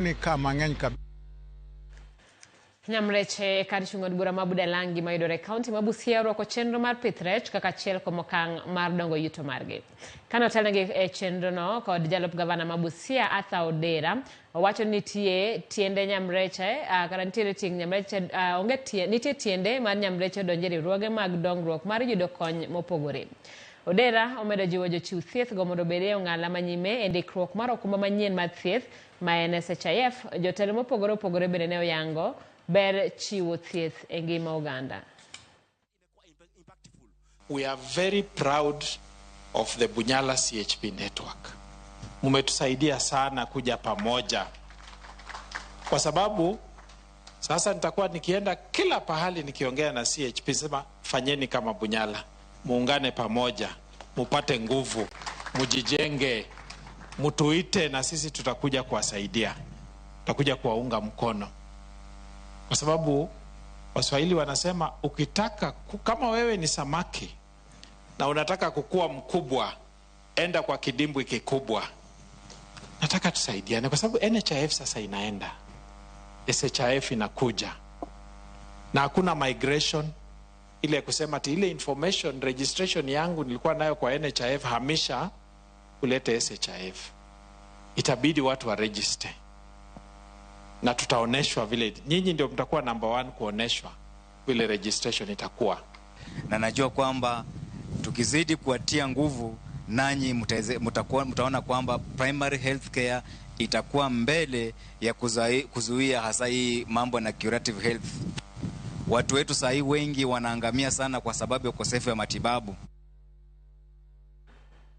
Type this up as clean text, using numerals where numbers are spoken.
Ni ka mang'eny kabisa. Nyamreche e kar chung' od bura ma Budalangi mayudore e kaunti ma Busia orwako chenro mar pith rech kaka achiel kuom okang' mar dongo yuto margi. Kane otelnegi e chenrono kod jalup gavana ma Busia Arthur Odera, owacho ni nitie tiende nyamreche kata nitiere tieng' nyamreche onge tie, nitie tiende mar nyamreche odonje riwruoge mag dongruok mar yudo kony mopogore. Odera omedo jiwo jochiw thieth go mondo obed e ong'ala manyime e ndikruok mar okumba manyien mar thieth ma en SHIF. Jotelo mopogore opogore bende ne oyango ber chiwo thieth e ngima oganda. We are very proud of the Bunyala CHP network. Mumetusaidia sana kuja pamoja, kwa sababu sasa nitakuwa nikienda kila pahali nikiongea na CHP, sema fanyeni kama Bunyala, muungane pamoja, mupate nguvu, mujijenge, mutuite na sisi tutakuja kuwasaidia, tutakuja kuwaunga mkono, kwa sababu Waswahili wanasema ukitaka kama wewe ni samaki na unataka kukua mkubwa, enda kwa kidimbwi kikubwa. Nataka tusaidiane kwa sababu NHIF sasa inaenda, SHIF inakuja, na hakuna migration ile ya kusema ati ile information registration yangu nilikuwa nayo kwa NHIF hamisha ulete SHIF. Itabidi watu wa register na tutaoneshwa vile, nyinyi ndio mtakuwa number one kuoneshwa vile registration itakuwa. Na najua kwamba tukizidi kuwatia nguvu nanyi mtaona kwamba primary health care itakuwa mbele ya kuzuia hasa hii mambo na curative health. Watu wetu saa hii wengi wanaangamia sana kwa sababu ya ukosefu wa matibabu.